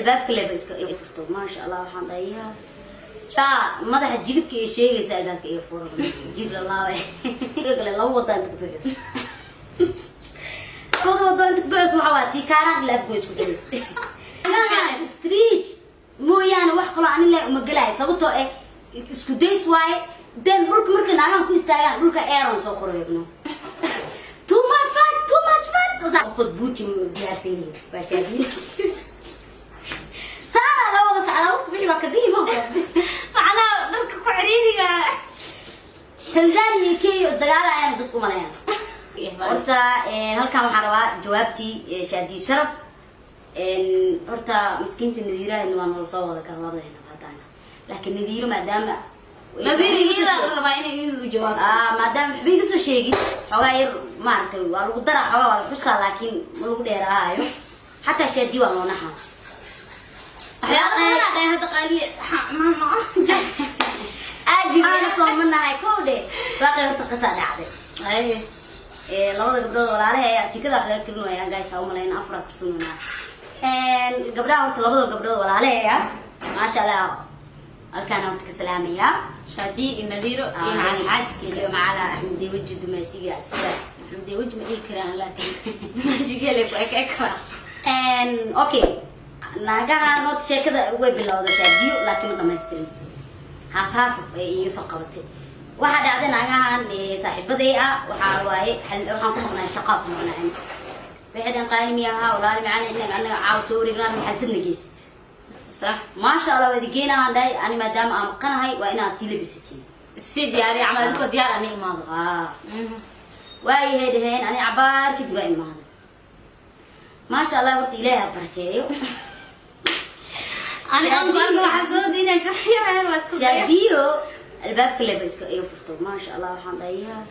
Albaabka leba iska iga furto. Maasha Allah, waxaan dhahay, yaa jaa, madaxa jilibka ay sheegaysa albaabka iga furo, jil lalaawe kale. Laba wadaan inta ku buuxayso, labada wadaan inta ku buuxayso. Waxaa waa tii kaaraan ilaa Afgoy isku xidhaysa. Street mooyaane wax kaloo ani le uma gelaayo, sababtoo eh isku days waaye. Then dhulka markay naagahan ku istaagaan, dhulka aaron soo qoreebno, too much fat, too much fat. Qofood buuji diyaarsan yihiin waa Shaadiin. Saara la wada socdaa, waqti bixi baa kaga yimo. Macnaha dharka ku ciriiriga. Tanzania iyo Kenya isdagaalayaan dadku umalayaan. Horta halkan waxaan rabaa jawaabtii Shaadiin Sharaf. Horta miskiinta Nadiirahayna waa nala soo wada kala labadayna haddaana, laakiin Nadiiro maadaama Nadiir iyadaa la rabaa inay iyadu u jawaabto. Ah, maadaama waxba iga soo sheegin, xoogaa yar maaragtay waa lagu daraa, xoogaa waa la xusaa, laakiin ma lagu dheeraahayo. Xataa Shaadiyo waa loo naxaa. Waxyaaba badan aa dhahay hadda Qaaliye maama. Aana soomanahay kow dhe waaqay. Horta qisaa dhacday. Labada gabdhood walaalaha ee jikada wax laga karin waaya, guys, ha umalayna afar karsunana gabdhaha. Horta labada gabdhood walaalaha ah, maasha Allah, halkaan horta ka salaamayaa. Shaadiye iyo Nadiiro iyo macalin xaajkeeda. Iyo macala Axmed Weji, dumaashiga sida. Dee weji ma dhihi karaan, laakiin dumaashigeele ku ek ek. Okay, naagahan horta sheekada way bilowday Shaadiyo, laakiin ma dhamaystirin, haaf haaf ay iiga soo qabatay. Waxaa dhacday naagahan saaxiibaday ah, waxaa waaye waxaan ku maqnaa, shaqaa ku maqnaa. Waxay dhaheen, "Qaali miyaha, walaali macana, inaga anaga caawa soo wareegnaa, xalfadna geysid." Maasha Allah, waa idin dhahay ani maadaama aan maqanahay, waa inaad sii labisatiin. Si diyaariya camal, adigoo diyaar ani imaado. Ah, waayahay dhaheen. Ani cabaar kadib waa imaaday. Maasha Allah, horta Ilaahay ha barakeeyo. Ani anku aniga waxaa soo diinay shaqyar waa isku daya. Shaadiyo albaabka leba iska iga furto. Maasha Allah, waxaan dhahay, yaa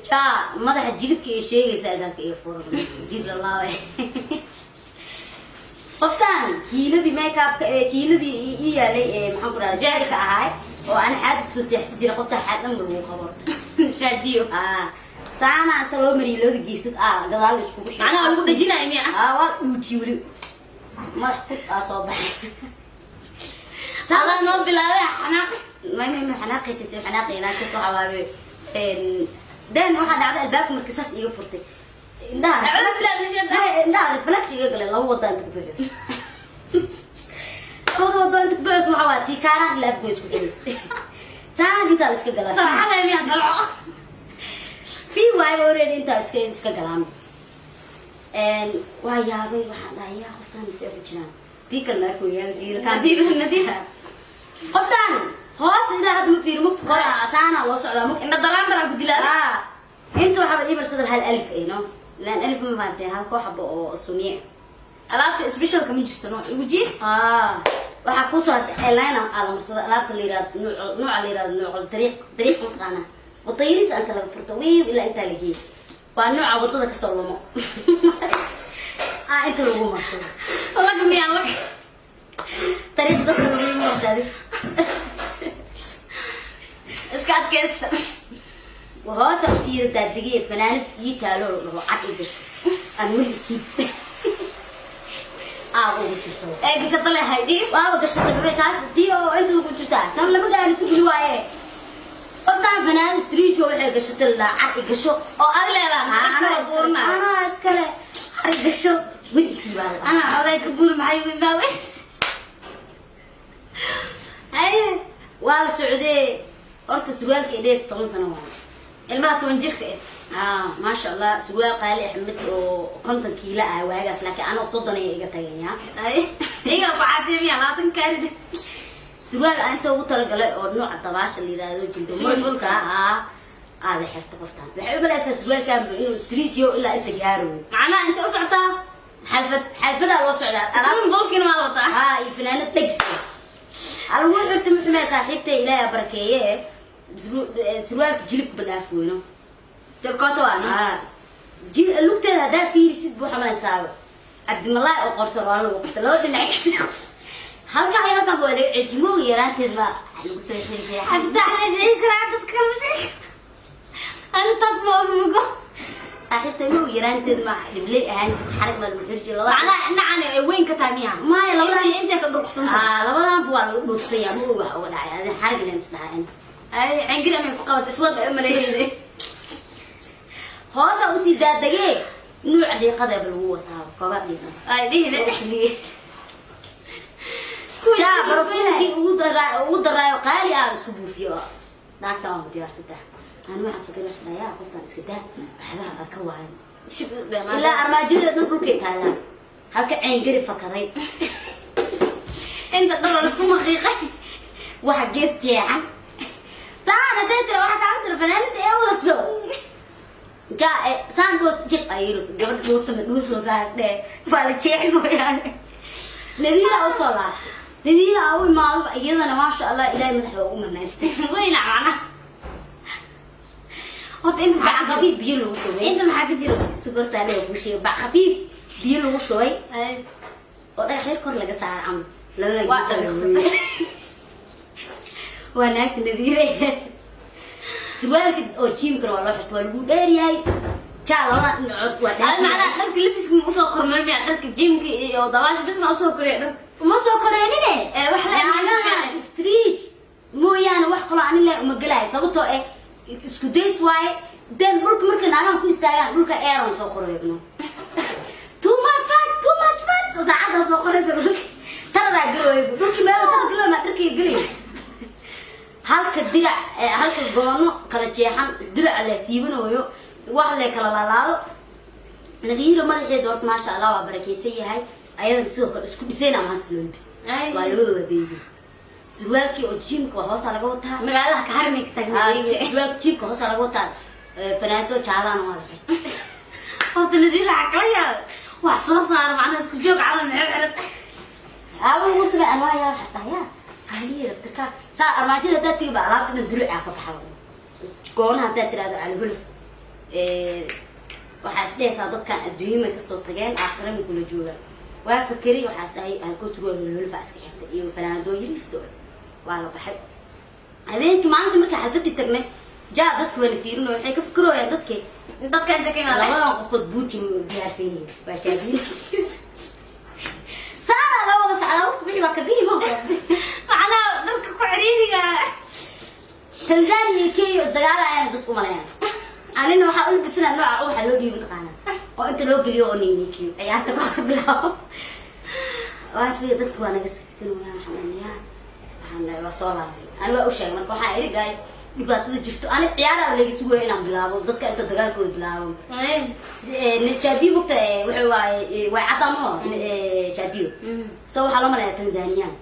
jaa, madaxa jilibka ay sheegaysa albaabka iga furo, jil lalaawe. Qoftaan kiiladii makeupka ee kiiladii ii yaalay ee maxaan ku rahda jeelka ahaay oo aan xaad kusoo seexsan jiray, qoftaan xaad dhan lagu qabo horta. Shaadiyo. Ah, saana inta loo mariyay labada geesod, ah, gadaal iskugu xidhay. Macnaha waa lagu dhejinaya miya? Ah, waa dhuujiye weli, madax kud aa soo baxay. Adaa noo bilaabay xanaaq. May xanaaqaysa, soo xanaaqay, laakiin waxa waaye then waxaa dhacday albaabka marka saas iiga furtay, indhaha Acuudu billahi min shaytaan. May, indhaha reflex iga galay. Laba wadaan inta ku buuxayso, labada wadaan inta ku buuxayso. Waxaa waa tii kaaraan ilaa Afgoy isku xidhaysa, saan intaa iska galaa. Sarxalay miya salco? Fii waayo, already intaa iska galaan. Waa yaabay, waxaan dhahay, yaa, qoftaan mise ku jiraan tii kale ma arkooyaa jiilkaan. Nadiir, Nadiir. Qoftaan hoos ilaa hadda ma fiiri, mugta kore saana loo socdaa mugta. Indha daraan daraa ku dilaa. Ah, inta waxaaba dhibarsada hal alif eh, no laan alif ma fahanteen, hal koox xabo oo sunniye. Alaabta specialka ma jirto, no igu jiis. Ah, waxaa kusoo hartay eyeliner aa la marsada, alaabta la yirahdo nuuc, nooca la yirahdo nuuc dariiq, dariiq mataqaanaa, wadayadiisa inta laga furto wiiw ilaa intaa la geeyo, waa nooca wadada kasoo lumo, ah, inta lagu marsado. Lag miyaa lag? Dariiq dadka lagu marsado. Iska adkaysta. Hoosa usii yara daadegay, fanaanad ii taalo la dhaho cad i gasho aan weli isiib aa ugu jirto. Ee gashata lehay dhig. Waaba gashatay babe, taas tii oo inta ugu jirtaa, tan lama gaari sugli waaye. Qoftaan fanaanad street oo waxay gashatay la dhahaa cad i gasho. Oo aad leedahay? Anaa buurna. Anaa iskale, cad i gasho weli isiibaa la dhahaa. Anaa xoolay ka buur, maxay igu imaaweys? Haye. Waa la socdee. Horta surwaalka idhees 10 sano waaye. Ilmaha 10 jirka eh. Ah, maasha Allah, surwaal Qaali Axmed oo 50 kiilo ah waagaas, laakiin anoo 30 ayaa iga tagaya. Haye, iga ku caatee miya 20 kaarid? Surwaal aan inta ugu talagalay oo nooca dabaasha la yiraahdo jildo Swimming mulkiska poolka. ah aa la xirta. Qoftaan waxay u malaysaa surwaalkan inuu streetyo ilaa inta gaarayo. Macnaha intay u socotaa? Xalfad, xalfadaa loo socdaa alaab. Swimming poolkiina waa la wataa. Haa, iyo fanaanad dhegsi alagu xirta muxumee. Saaxiibtay, Ilaahay ha barakeeye, surwaalka jilibka badhaaf weyno. Jarkoota waa no. Haa, lugteeda haddaa fiirisid buu xamalaysaaba Cabdimalaay oo qorsan waa lagu qabta, laba dhinac ka shaqsa, halkan iyo halkan waa laga cejimooga. Yaraanteed baa lagu soo xiri jiray. Xabitax la sheegi karaa, dadka kale ma sheegi. Ani taas ma og mugo. Saaxiibta ma yaraanteed ma dhibley ahaan jirta, xarig baa lagu xiri jiray labada. Macnaha dhinacan ay weyn ka tahay miya? Maya, labadan Intay ka dhuuqsan tahay. Ah, labadanba waa lagu dhuuqsanya. Ma og wax uga dhacay adi xarig len isdhahayn. Ay, cangiri amay ku qabatay iswada maleeyay. Hoosa usii daadagee, nuuca dhiiqada ba lagu wataa, kooba dhiiqada. Ay dhihine. Oo isliye jaa barafuunkii ugu daraayo qaali ah isku buufiyo. Naagta waan diyaarsataa ani. Waxaan fikir waxsanayaa, qofkaan iska daa, waxyabaha aan ka waayo ilaa armaajada dhan dhulkay taallaan, halka ceyngari fakaday. Inta dhar la isku maqiiqay. Waxa gees jeexan saan hadday tira, waxa kaaga tira fanaanada ee wadato ja saan dhoos jiq ayros gabadh dhuusama dhuusoo saas dhee waa la jeexi mooyaane. Nadiira usoo laabtay, Nadiira u imaadaba, iyadana maasha Allah, Ilaahay madaxa waa ugu manaystay. Weyna macnaha horta inta bac maxaa ka khafiif biyo lagu shubay. Inta maxaa ka jira? Sugartaa lee kuu sheegay, bac khafiif biyo lagu shubay Ay, oo dhagax yar kor laga saara camal labada waa gees lagu dhabiqsatay. Waa naagta Nadiire. Surwaalka oo gymkana waa loo xirta, waa lagu dheeryahay jaa, labada dhinacood waa Ay, dheer. Macnaha dharka labiska ma usoo kormar miya? Dharka gymka iyo dabaasha bis ma usoo koriya dharka? Uma soo koreenine. Ee, wax la Naagaha street mooyaane wax kaloo ani le uma gelaayo, sababtoo eh isku days waaye. Den dhulka markay naagahan ku istaagaan, dhulka eeron soo koreebno, too much fat, too much fat, saacaddaa soo qoraysa dhulka tararaa galooy, dhulki meel tarar galooy maa dharkay gelay. Halka dirac halka goono kala jeexan, diraca la siibanooyo, wax le kala laalaado. Nadiiro madaxeeda horta maasha Allah waa barakeysan yahay. Ayadana sidoo kale isku dhisayna maanta loo labistay. Ay. Waa labadooda baby. Surwaalkii oo gymka waa hoosaa laga wataa. Magaalada ka harmay ka taagnaa. Surwaalka gymka hoosaa laga wataa, fanaanto jaalana waa la xirtay. Horta Nadiir waxaa kala yaab wax soo saara, macnaha isku joog camal maxay xiratay? Aawo ugu samey anwaa yaa waxaas dhahayaa qaaliya laftirkaa saa armaajada haddaad tigi ba alaabta dhan dulucaa ka baxa. Goonaha haddaad tirahdo calihuluf, waxaa is dhehaysaa dadkan adduunyo may kasoo tageen, aakhira may kula joogaan. Waa fakeray, waxaas dhahay halkoo surwaal hulhulfa iska xirtay iyo fanaandoo yariifto. Waa la baxay habeenkii. Maalinta markaa xalfadii tagnay jaa, dadku waa la fiirinayo, waxay ka fikirooyaan dadki dadka inta ka imaada. Labadan qofood buuji diyaarsan yihiin, waa shaadiin saana loo wada socdaa, waqti wixii baa kaga yimo. Macnaha dharka ku ciriiriga. Tanzania iyo Kenya isdagaalayaan dadku umalayaan. Anina waxaa u labisana nooca ubaxa loo dhiibo, mataqaana, oo inta loo geliyo oo niinikiyo ciyaarta ka hor bilaabo. Waa fiir, dadku waa naga sikinaya. Waxaan dhahayaa, waxaan dhahay waa soo laabay. Ani waa u sheegay marka, waxaan iri, guys, dhibaatada jirto, ani ciyaaraa laga sugayo inaan bilaabo, dadka inta dagaalkooda bilaabo. Shaadiyo mugta waxa waaye way caddaamo shaadiyo, so waxaa loo malayaa Tanzaniyaan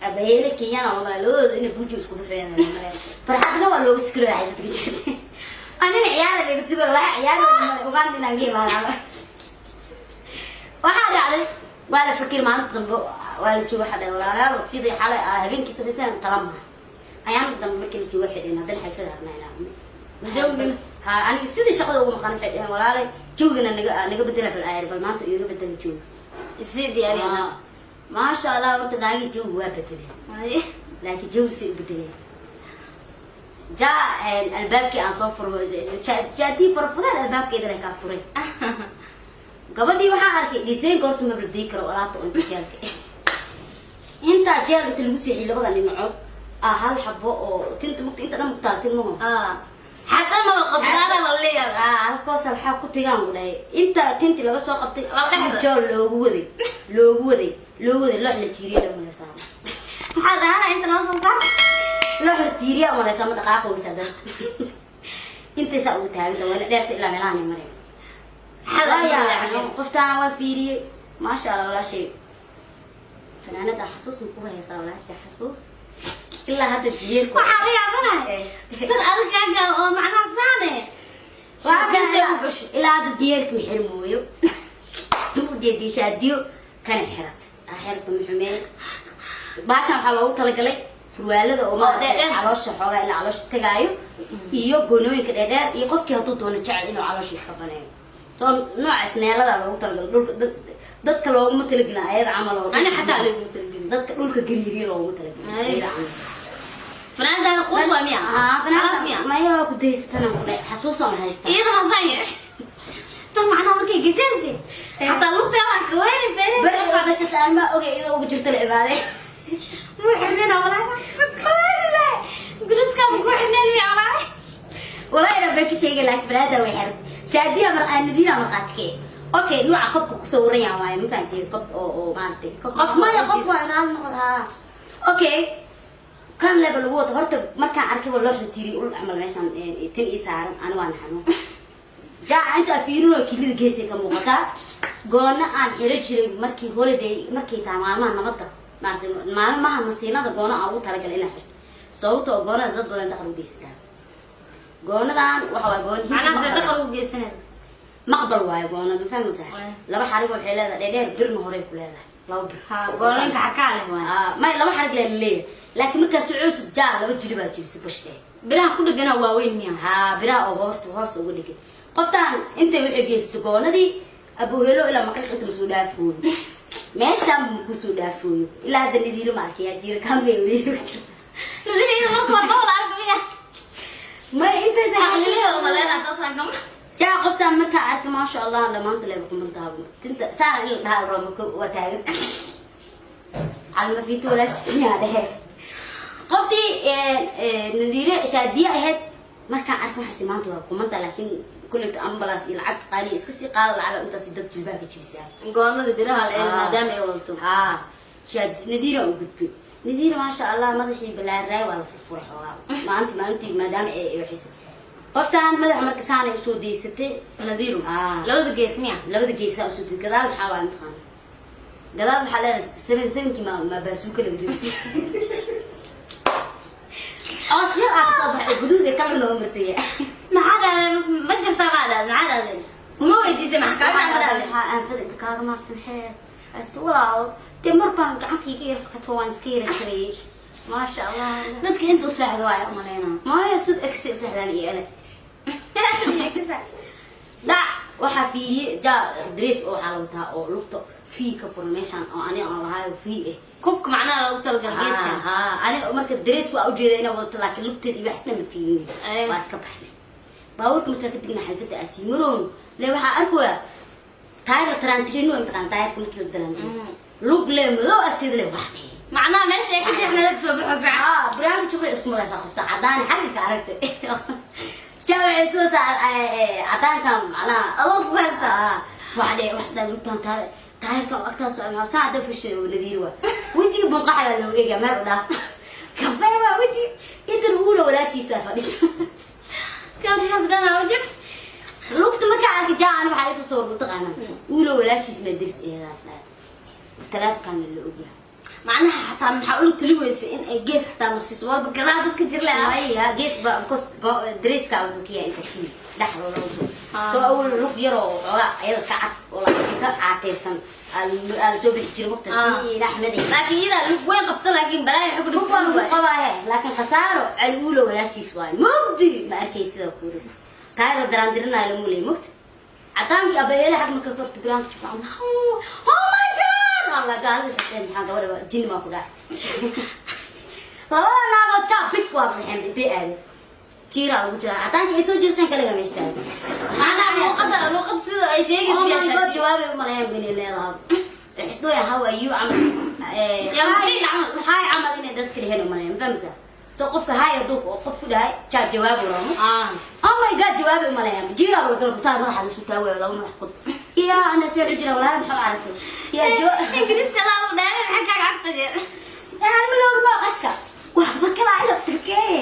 abayeele Kenyana loo malaya, labadooda inay buuji isku buxayaan loo malaya. Farxadna waa looga sikiraya xafadka jirta, anina ciyaara laga sugayo, waxa ciyaara Uganda inaan ka imaanaba. Waxaa dhacday waa la fakir. Maalinta dambe waa la jooga, waxaa dhahay, walaalayaal, sidii xalay ah habeenkii samayseen tala maaha. Ayaana dambe markii la joogo waxay dhaheen, haddana xalfada rabnaa inaan Jawgana. Ha, aniga sidii shaqada ugu maqan, waxay dhaheen, walaalay, jawgana naga bedela. Bal ayar, bal maanta iga bedela jawga. Isii diyaariyana. Maasha Allah, horta naagi jawga waa bedeleen, laakiin jawiga say u bedeleen ja, albaabkii aan soo furo, jaadii farfudeen, albaabkeedana kaa furay. Gabadhii waxaan arkay dhisaynka horta ma baldii karo alaabta oo inta jeelka, intaa jeel inta lagu seexiyay labada dhinacood ah, hal xabo oo tinta mugta inta dhan mugtaal tin maho. Xataa maba qabnaana la leeyahay. Ah, halkoos waxaa ku tigaan ku dhahay inta tinti laga soo qabtay. Laba dhexda. Si jool loogu waday, loogu waday, loogu waday, loox la tiiriya umaleysaa. Maxaa dhahana inta noo soo saar? Loox la tiiriya umaleysaa, ma dhaqaaqaysa dan intaysaa ugu taaganta, waana dheerta ilaa meelahan maray. Qoftaan waa fiiriyey, maasha Allah, walaashay fanaanada xasuus ma ku haysaa? Walaashay xasuus ilaa hadda diyeerku. Waxaa la yaabanahay tan adag oo macnaha saane Waa gashay ilaa hadda diyeerka ma xirmooyo, ujeediishaadiyo kana xirat xirta muxumee. Baashan waxaa loogu talagalay surwaalada oo maaragtay caloosha xoogaa ilaa caloosha tagaayo iyo goonooyinka dheerdheer iyo qofkii hadduu doono jecel inuu caloosha iska baneeyo. Soo nooca isneelada loogu talagalay dhulka dadka looguma talagelin ayada camal oo Ani xataa looguma talagelin. Dadka dhulka gariiriya looguma talagelin ayada camal. Fanaanadaada quus waa miya? Haa. Khalaas miya? Maya, waa ku daysatana ku dhahay, xasuusaan haystaa. Iyada ma saan yeesh. Khatar macnaha markay gashaysi xataa lugteeda ka weyni. Beri Feeraha oo gashata aan ma ogay, iyadoo ugu jirta la imaade. Muu xirnina walaahi, guluska ma ku xirneen miya walaahi? Walaahi ina been ka sheegay, laakiin banaada way xiran. Shaadiya mar Nadiira marqaati ka. Okay, nuuca kobka ku sawiran yahay waaye, ma fahantay? Kob oo maaragtay kob. Qof maya oo qof waa inaan noqon. Haa, okay, kan level lagu wato horta markaan arkay waa loo xiltiiriyay ul camal meeshaan tin ii saaran. Ani waa naxano jaaca inta fiirinoo kilida geesay ka muuqataa. Goona aan xiro jiray markii holiday, markay tahay maalmaha nabadda, maaragtay, maalmaha masiinada, goona aan ugu talagalay inaan xirto, sababta oo goonadaas dad badan dakhal u geysataa. Goonadan waxa waay goon Macnaha see dakhal u geysanaysa? Maqbal waayo goonad, ma fahmaysaa? Laba xarig waxay leedahay dheerdheer, birna horey ku leedahay, laba bir. Ha, goolooyinka xarkaa leh waay. Ah, may, laba xarig lee leeyahay, laakiin markaa socoosid jaa laba jili baa jibisa bash eh. Biraha ku dhegana waaweyn miya? Haa, biraha oo horta hoos uga dhigay. Qoftaan intay waxay geysato goonadii abuhelo ilaa maqiiq inta masoo dhaafooyo, meeshaan kusoo dhaafooyo. Ilaa hadda Nadiiro ma arkayaa, jiira kamay weli ku jirta. Nadiir marka hore bawla arka miya? May, intaysa. Xaqlilihi umaleynaa taas xagama. Jaa, qoftaan markaa arkay, maasha Allah, dhamaanta leeba kumantaha tinta saana in la dhahaa rabo waa taagan calmafiito walaashiismiyaa dhehe. Qoftii Nadiire Shaadiye ahayd markaan arkay, waxaasi maanta waa kumanta, laakiin kulleyto ambulance iyo lacag qaaliya iska sii qaado, lacag intaas dad jilbaha ka jibisaa. Goonada biraha la eela maadaama ay wadato. Haa, shaad Nadiira u gudbay. Nadiira, maasha Allah, madaxii balaaraay waa la furfuray xoogaa maalintii maadaama ay waxaysay. Qoftaan madaxa marka saanay usoo daysatay. Nadiiru? Ah. Labada gees miya? Labada geesaa usoo daysatay. Gadaal maxaa waay mataqaana? Gadaal waxaa leedahay seven sevenkii ma baasuuka laga ribay, coos yar aa kasoo baxay oo guduud ee kalar noo marsaya. Maxaa dhahday? Ma jirtaa? Maa dhahday? Maxaa dhahday? Ma weydiisay? Maxaa kaaga ma dhahday? Maxaa aanfada inta kaaga maarta? Maxee asta walaalo dee, mar baan gacantayga ka yar fakato, waan iska yara karayay, maasha Allah. Dadka inta u seexda waaya umaleynaa. Maya, sug, egsi saxdaan iyo ele dhac waxaa fiiriyey jaa dress oo waxaa la wataa oo lugta fii ka furan meeshaan oo ani aan lahaayo fii eh. Kubka macnaha loogu talagal geeska. Ha, ani marka dress waa ujeeda inay wadato, laakiin lugteed iyo waxsna ma fiirin. Waa iska baxnay baabuurka. Markaa kadibna xalfadda asiimaroon le waxaa arkaya taayir la taraantirino, mataqaan taayirka markii la dalaantiro, lug le madow agteeda le wax dhehe. Macnaha meesha ay ka jeexneeda kasoo baxo fiican. Ah, barnaamij jukra isku maraysaa qofta cadaan xagga ka aragtay jaa waxay isku wataa cadaanka macnaha. Adoo kugu haysta. Ah, wax dhe wax sidaa lugtaan taayirka agtaa socon saa hadda fushay oo Nadiir waa wejiga bunqaxa baa looga eegaa, meel u dhaaf kafee baa weji intan uuna walaashiisa fadhiso. Kalkaas dhanaa wajib. Lugta markaa arka jaa ani waxaa isoo sawir, mataqaanaa, uula walaashiis ma dirs eedaas dhahay taleefonkan la ogyahay. Macnaha xataa maxaa ula tali weyso in ay gees xataa marsiiso walba gadaal dadka jir leh? Maya, gees ba because dresska wuxuu ka yahay inta kii dhexdooda wuxuu soo awal lug yar oo xoogaa ayada ka cad oo laakiin ka caateysan aa la soo bixi jiray mugta tiin Axmed. Laakiin iyadaa lug weyn qabto, laakiin balaayo xug. Lug waa lagu qabaahe, laakiin khasaaro cali uula walaashiis waayo mugdi ma arkay sida kuuri taayir la daraandirinaayo lamu leeyay mugti cadaankii abaheele xag marka korta biraanka jubcan. Oh my God, Allah, gaalada xiseen maxaa gabadha jinni baa ku dhacay. Labada naagood jaa big waa baxeen, intay aadeen jiiraa ugu jiraa cadaankii ay soo jeesteen kaliga meesha taagan. Macnaha luuqada sida ay sheegaysa. Oh my God, jawaabay u maleeyaan inay leedahay xisdooya "How are you" camal. Yaa hi. muxiin camal. Hi camal inay dadka leheen u maleeyaan, ma fahmaysaa? So qofka hi hadduu oo qof ku dhahay jaa jawaabu rabo. Oh my God, jawaabay u maleeyaan, jiiraa wada galo basaar madaxa lasu taagayo, laba madax qod yaa ana see u jira walaahi, maxaa u aragtay yaa jo. Ingiriiska laa lagu dhaamay, maxaa kaaga agtageen? Malooga baa qashka waa bakalaa ila turkee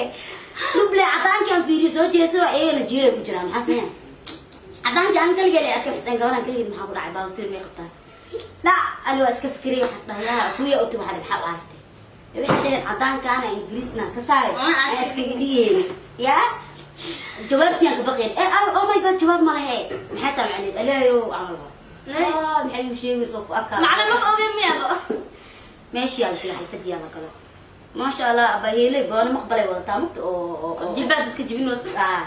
luble cadaankii aan fiiriyo soo jeesa iyagana jiiray ku jiraan. Maxaa sameeyaa cadaankii aan kaligeed ay arkay xiseen gabaran kaligeed, maxaa ku dhacay? Baawsir may qabtaa? Dhac, ani waa iska fikiray, waxaas dhahay yaa kuya uti waxaa maxaa u aragtay? Waxay dhaheen cadaankaana Ingiriisna ka saaray aan iskaga dhigayni yaa jawaabtii aan ka baqayn. Eh, oh my God, jawaab ma lehe, maxay taa macneed aleeyo camal waa maxay u sheegayso ku arkaa? Macna ma ogeen miyaado? Meeshii aan tagay xalfadii aan la galo, maasha Allah, abaheele goono maqbalay wadataa mugta oo Jilbaha dadka jibin wada. Ah,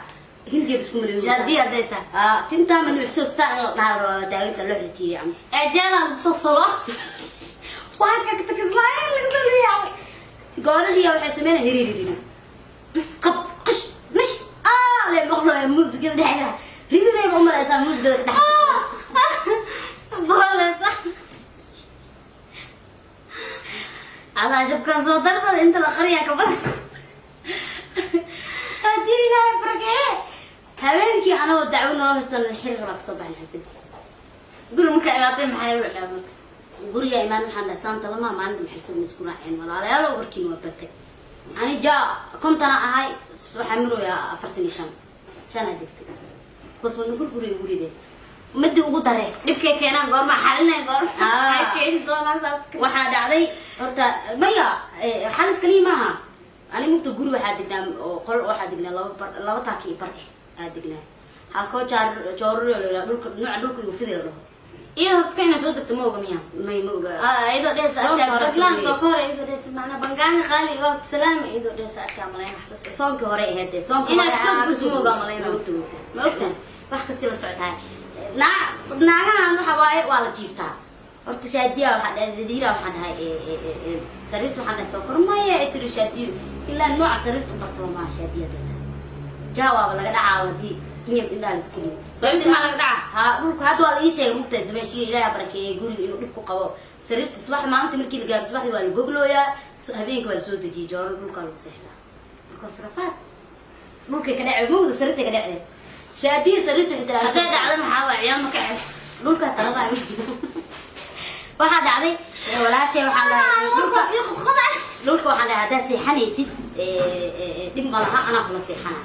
Hindiya isku maleeyo. Shaadiya hadday tahay. Ah, tintaa ma nuuxso saa in la dhahaa taaginta loo xiltiiriy camal. Ee jeelaan lagu soo solo. Waa ka takislaay laga soo leeyahay goonadii waxay sameynaa hiriiriri qab qish mish ah le maqlo muusikada dhexda ridadayba u malaysaa muusikada dhex. Alaa jabkaan soo dalbada inta la qariyaa ka badan. Haddii Ilaahay barakee, habeenkii anagoo dacwo naloo haystan xiri rabaa kasoo baxnay xalfadii. Guri markaa imaatay, maxay u cilaa marka? Guriga imaan, waxaan dhahay, saanta lama maalinta xalfad ma isku raaceen? Walaalayaal, warkiin waa batay. Ani jaa 50 ahay, waxaa mirooyaa 45, shanaa degtay because wadna gurguriga guride midii ugu dareed. Dhibkay keenaan goorma xalinay, goorma Ah. maxay keeni doonaa sababta? Waxaa dhacday horta maya, xalis kaliya maaha. Ani mugta guri waxaa degnaa oo qol waxaa degnaa laba bar, laba taaki iyo bar eh aa degnaa, halkoo jaar joorari la yidhaha, dhulka nooca dhulka iyo fidi la dhaho. Iyada horta ka inay soo degto ma oga miya? May, ma oga. Ah, iyadoo dhees Soonka arkaa hore Islaan soo soo ka hore iyadoo dhees macnaa bangaani qaali waa salaami, iyadoo dhees arkaa malayn xasaas. Soonkii hore ahayd dee, soonka Inaad hore soo aa gudbo kasoo ma ogaa malayna. Ma ogta, ma ogta. Ma ogta? Wax kasti la socotaa. Naagahan waxa waaye waa la jiiftaa horta. Shaadiya waxaa dhahay, Nadiira waxaan dhahay, sariirta waxaan dhahay soo kor. Maya, ay tiri Shaadiyo, ilaa nooca sariirta u bartaba maaha. Shaadiya dada jaa waaba laga dhacaa hadii inyar indhaha la iska dhigo. Sariirta maa laga dhacaa? Ha, dhulka hadda waa la ii sheegay mugta dumeeshiya, Ilaaha barakeeyey guriga inuu dhib ku qabo sariirta. Subax maalinta markii la gaaro, subaxdii waa la goglooyaa, habeenkii waa la soo dejiyay, jooro dhulkaa lagu seexdaa. Markaas rafaad dhulkay ka dhacay mugda, sariirtay ka dhacay. Shaadiya sariirta waxay tiraa Hadday dhacdan maxaa waa ciyaal ma kacayso. Dhulka talada waxaa dhacday walaashay, waxaa dhahay dhulka Sii qudqada. Dhulka waxaan dhahay haddaad seexanaysid, dhib ma laha, anaa kula seexana.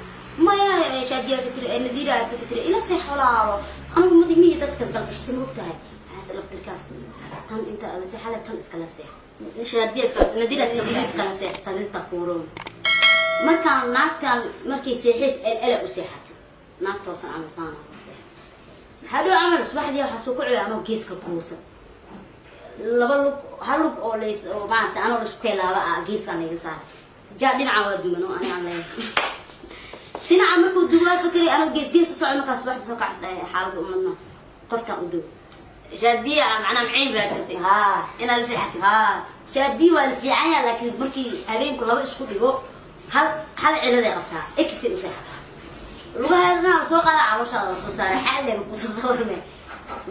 Maya, Shaadiya waxay tiri, Nadiira waxay tiri, ila seex walaalo, anigu ma dhigmihi dadka dalkashta, ma ogtahay? Waxaas laftirkaas tan inta la seexale, tan iskala seex. Shaadiya iskala, Nadiira iskala. Nadiira iskala seex sariirta kuuroon. Markaan naagtan markay seexays el ela u seexatay, naag toosan camal saana u seexatay. Hadhow camal subaxdii waxaa soo kucaya anoo geeska kuusan, laba lug, hal lug oo lays oo maarata anoo laisku keelaaba ah, geeskaan layga saaray. Jaa dhinaca waa duman oo ani aan leeyahay dhinaca markuu duwaa fakeray anoo gees gees u socdo. Markaa subaxdii soo kacas dhahay, xaalada umadna qofkaan u dow. Shaadiya macnaa maciin raadsatay Haa. inaad seexatid. Haa, Shaadii waa la fiican yahay, laakiin markii habeenku laba isku dhigo, hal hal ciladay qabtaa, exay u seexataa, lugaheedana la soo qaada, calooshaada la soo saaray, xaaleeba kusoo sawirme.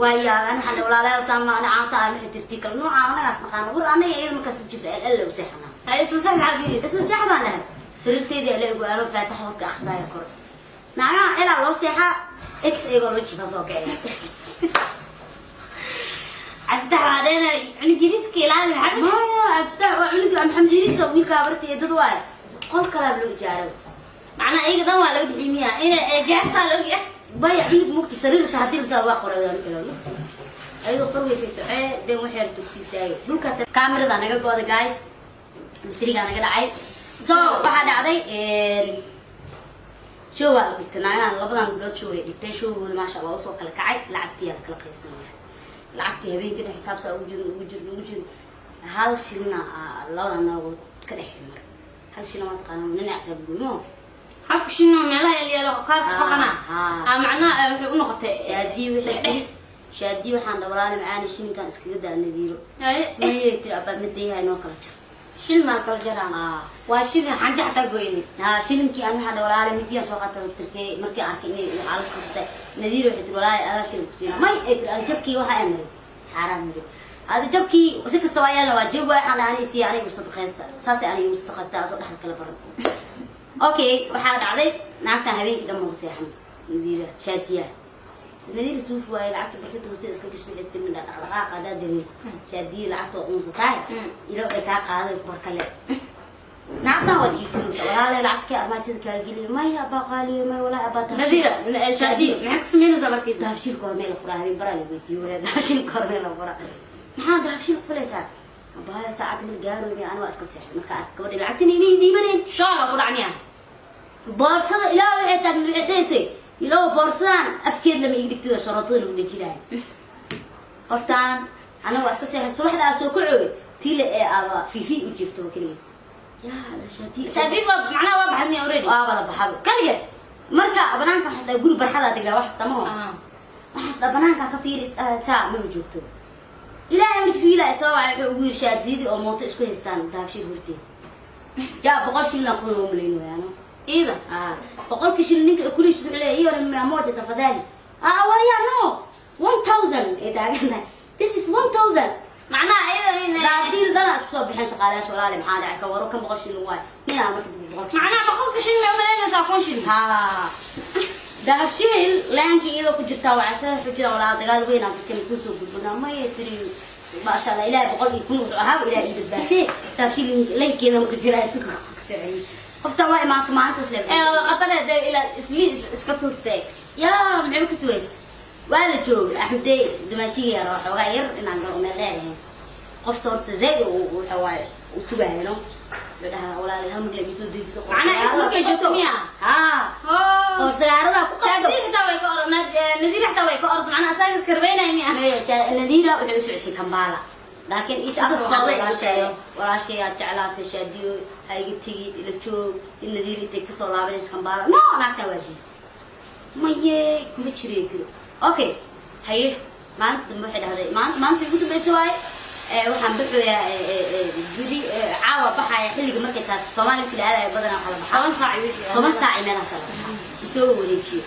Waayo ana waxaan walaalayaal saama ana caanta ah maxay tirtii kale nooca anagaas naqaana war anaga iyada markaas jirta el u seexanaa. Hay, isla seex maxaa bihi? Isla seex baan lahay, sariirteedii ala igu aalo, faatax hooska akhrisaaya kor. Naagaha elaa loo seexaa, ex iyagoo loo jifa soo kacay. Cabditax waxaa dheena cunug yariiska ilaali, Maxamed. Maya, Cabditax waa cunuga Maxamed Yariis oo wiilkaa barta dad waaye, qol kalaa loo ijaaray. Macnaa iyaga dhan waa laga bixiyay miya ina jeextaa la ogyahay? Maya, cunug mugta sariirta haddii lasoo waa qoray kale ayadoo qorweysay socee den waxay dugsi istaagay dhulka. Kaamirada naga go'da guys, batterigaa naga dhacay. So waxaa dhacday, show waa la dhigtay. Naagahan labadan gabdhood show ay dhigtay, showgooda maasha Allah usoo kala kacay. Lacagtii la kala qaybsanaya, lacagtii habeenkii dhex xisaabsaa ugu jirin, ugu jirin, ugu jirin, hal shilina labadan naagood ka dhex mar. Hal shilin waa taqaana, ninac taabgulmo. Habka shino meelaha yaalo qaarka faqana. Ah. Ah, macnaha waxay u noqotay Shaadii wixii Shaadii waxaan dhawalaana macaani, shilinkan iskaga daa Nadiiro. Ay, mayay tiri, abaa madayaha inoo kala jar. Shil maa kala jaraan? Ah. Waa shilin xanja xataa goyni. Ha, shilinkii aan waxaan dhawalaana midiyaan soo qaatay laftirkee markii arkay inay xaalad qastay. Nadiiro waxay tiri, walaahi adaa shilin ku siina. May, ay tiri, ani jabkii waxa ay maray xaaraan maray, adi jabkii si kasta waa yeelna, waa jab waay. Waxaan dhahay ani isiiya, aniga igu sadaqaysta, saasay aniga igu sadaqaysta asoo dhexda kala baran. Okay, waxaa dhacday naagtan habeenkii dhan maba seexan. Nadiira Shaadiya, Nadiira suuf waaye, lacagta barkinta hoosteeda iska gashay. Waxay istirmin dhaqdhaqaaqa haddaa dareento, Shaadiya lacagta waa uunsataa ilo ay kaa qaaday war kale. Naagtan waa jiifinaysa, walaale lacagta kee armaajada kaa geliya. Maya abaa qaaliyo, maya walaa abaa. Nadiira Shaadiyo maxay ku samaynaysaa markii? Dahabshiilka hor meel la furaa, habeen baraa la weydiiyo, dahabshiilka hor meel la furaa, maxaa dahabshiil ku fulaysaa abaayo? Saacad mal gaaroobe, ana waa iska seexay. Marka arka gabadhi lacagtan inay dhiibaneen. Shooga ku dhacniya. Boorsada ilaa waxay taagna, waxay dhahaysay ilaa boorsadan afkeed lama iga dhigtid oo sharootada lagu dhejinayo. Qoftaan anaga waa iska seexay. Subaxda aa soo kacooy tiile ee aaba fifi u jiifto keligeed yaa Shaadiyo. Shaadiyo waa macnaha waa baxay already. Waaba la baxaba. Kaligeed. Marka banaanka waxaas dhahay, guri barxadaa degnaa waxaas tamaho. Ah. Waxaas dhaa banaanka ka fiiri saa maba joogto. Ilaahay markiis wiilaa isoo wacay, wuxuu ugu yiri Shaadiyadii oo mooto isku haystaan Dahabshiil horteed. Jaa 100 shilin kun loo malayn wayaano. Iida. Ah, 100-kii shilin ninka kuliis wuxuu leeyahay, iyo hore moja tafadhali. Ah, waryaa, no, 1000 ee taagan. This is 1000. Macnaha iyada in Dahabshiil dana isku Soo bixeen shaqaalayaasha. Walaale, maxaa dhacay? Ka waro kan 100 shilin waay ninaa marka dib 100 shilin. Macnaha 100-ka shilin may umalaynaysaa 1000 shilin. Haa, Dahabshiil laankii iyadoo ku jirtaa waxaa soo xujira. Walaa, dagaal weyn aan gashay, kusoo gudbinaa. Maya, tiri, maasha Allah, Ilaahay 100 iyo 1000 wuxuu ahaa Ilaah ii badbaashay. Dahabshiil laynkeeda ku jira isugu socday. Qofta waa imaanta maalintaas le. Ee qatar ilaa isli iska turtay. Yaa, maxay ku sugays? Waa la joogay. Axmedey dumaashiga yar oo xoogaa yar inaan galo meel dheer ahayn. Qofta horta zaid waxa waaye u sugaayno. Wuxuu dhahaa, walaalay, hal mar la iisoo dejiso. Macnaha inta markay joogto miyaa? Haa, oo sagaarada ku qabto. Shaadiir xitaa way ka orod, Nadiir xitaa way ka orod, macnaha asaga karbeynaya miya? Nadiira waxay u socotay Kambala, laakiin isha afar Intaas waxaa faaday. Walaashay, walaashay aad jeclaatay, Shaadiyo, ha iga tegi, ila joog. In Nadiira intay kasoo laabanaysa Kambala, no, naagtaa waa diiday. Maye, kuma jirey tiri. Okay, haye, maalinta dambe waxay dhahday, maanta ugu dambaysa waaye. Waxaan baxayaa beri, caawa baxaya. Xilliga markay taas Soomaaliya markii la aadaya badanaa waxaa la baxaa 10 saac wixii. 10 saac meelahaas la baxaa. Isoo wareejiyo,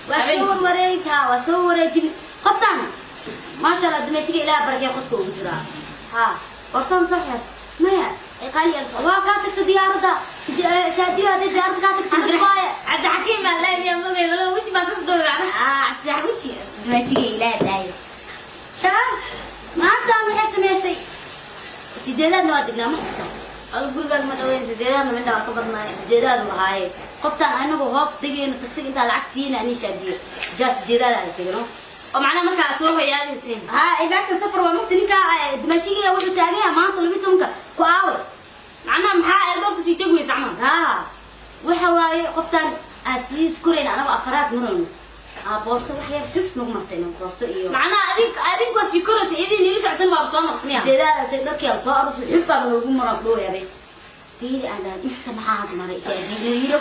waa soo wareegtaa, waa soo wareejin. Qoftaan, maasha Allah, dumeeshiga Ilaah barakee, qodka ugu jiraa. Ha, warsaan soo xeer maya qaali yar waa kaa tagta diyaaradda. Shaadiyo, hadday diyaaradda kaa tagta bas waaye. Cabdixakiim baa leeyahay, mogay walo weji baa sas dhow macnaha. Ah, cabdixakiim, dumeeshiga Ilaah daayo. Tamam, maantaan waxay samaysay sideedaadna waa degnaa, ma xustaa? Adigu gurigaaga ma dhaweyn, sideedaadna midha waa ka badnaay. Sideedaad ahaaye. Qoftaan anagu hoos degayno, tagsiga intaa lacag siina ani Shaadiyo jaa sideedaad aan tegno. Oo macnaha markaa soo hoyaadaysiin. Haa, idaacta safar waa mugta. Ninka dumashiga wuxuu taagan yahay maanta 12-ka ku aaway. Macnaha maxaa albaabku sii tegi weysa camal? Haa, waxa waaye qoftaan aan sii korayna anagu afaraad marayno, aa boorso wax yar xuf nagu martay, boorso iyo Macnaha adink waa sii koraysa, idin ila socotan waaba soo noqotniya. Sideedaad artay, dharkii soo arusay, xuf baa noogu maran dhooyaabay. Fiiri, aan dhahay, inta maxaa had maray? Nadiiro,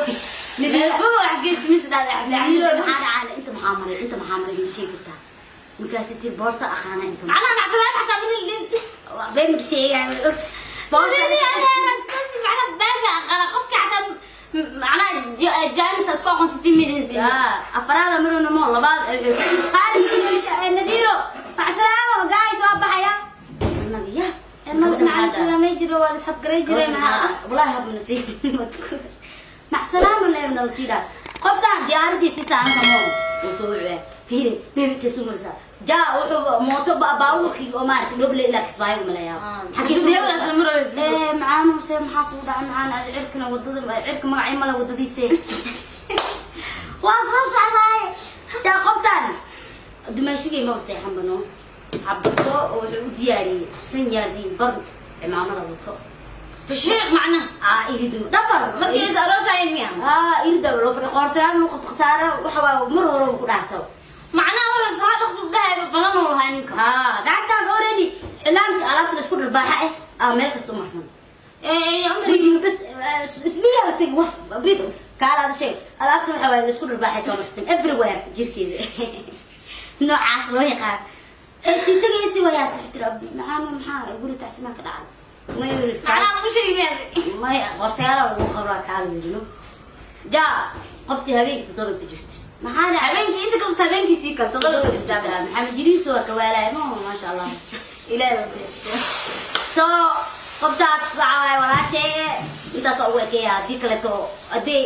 Nadiiro. Meelfogo wax gees mis dhahday. Nadiiro, maxaa dhacaan? Inta maxaa maray? Inta maxaa maray? Ii sheegi kartaa? Markaasi tir, boorso aqaana inta. Macnaha nacsalaad xataa min Been ma sheegaa, way ogta boorso. Macnaha baaga aqaana qofka xataa macnaha jaanis isku aqoonsatay midinsi. Yaa, afaraada marona mo labaad qaali. Nadiiro, macsalaamo guys, waa baxaya annaga ya. Macna jiro, waa la ishabgaray jiray maxaa. Wallahi habna sii macsalaamo leebna la siidaa. Qoftaan diyaaradii si saaran kamo uu soo wucaa. Fiiri, baby, intay soo maraysaa jaa wuxuu mooto baabuurkii oo maaragtay Dhoble ilaa Kismaayo umaleeyaa. Xagee soo maraysa? Ee, macaanuse, maxaa kugu dhaca? Macaan aad cirkana wadada cirka magacay male wadadiise waa soo socdaay. Jaa qoftaan dumaashigay maba seexan bano xabato oo wuxuu u diyaariyey 5 yaardii bar cimaamada wato. Tashiiq macnaha. Aa, iridu dhafar. Markii is aroosayn miya? Aa, irida loo fadhi qoorsayaal lagu qabto khasaare waxa waa mar hore ku dhaarto. Macnaha wuxuu soo dhaqsu dhahayba balan uu lahaa ninka. Haa, gacantaada already cilaanka alaabta la isku dharbaaxa eh aa meel kasta u marsan. Ee, umri. Wejiga bas ismiyaa la tegi waf bid kaalaada sheeg alaabta waxa waaye la isku dharbaaxay soo marsan everywhere jirkeeda noocaas loo yaqaan ee sii tegaysi wayaa tiri, maxaa maxaa guri tacsimaa ka dhacay? May Macnaha ma u sheegi miya? May, qorsayaala lagu qabraa kaala yidhino. Jaa qoftii habeenkii 7 ku jirta. Maxaa dhacay? Habeenkii inta kasta habeenkii sii kal 7 ku jirtaa. Maxamed Jiriiso waa kawaalaay ma, maasha Allah. Ilaahay waa. So qoftaas waxa waaye walaashay, intaas ugu ekeeya. Haddii kaleeto haddii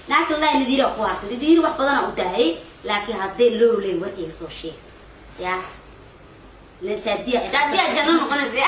naagta wallahi Nadiira ku hartay, Nadiira wax badana u daayay, laakiin haddii loo leey war iga soo sheegto ya Shaadiya. Shaadiya janno noqonaysa.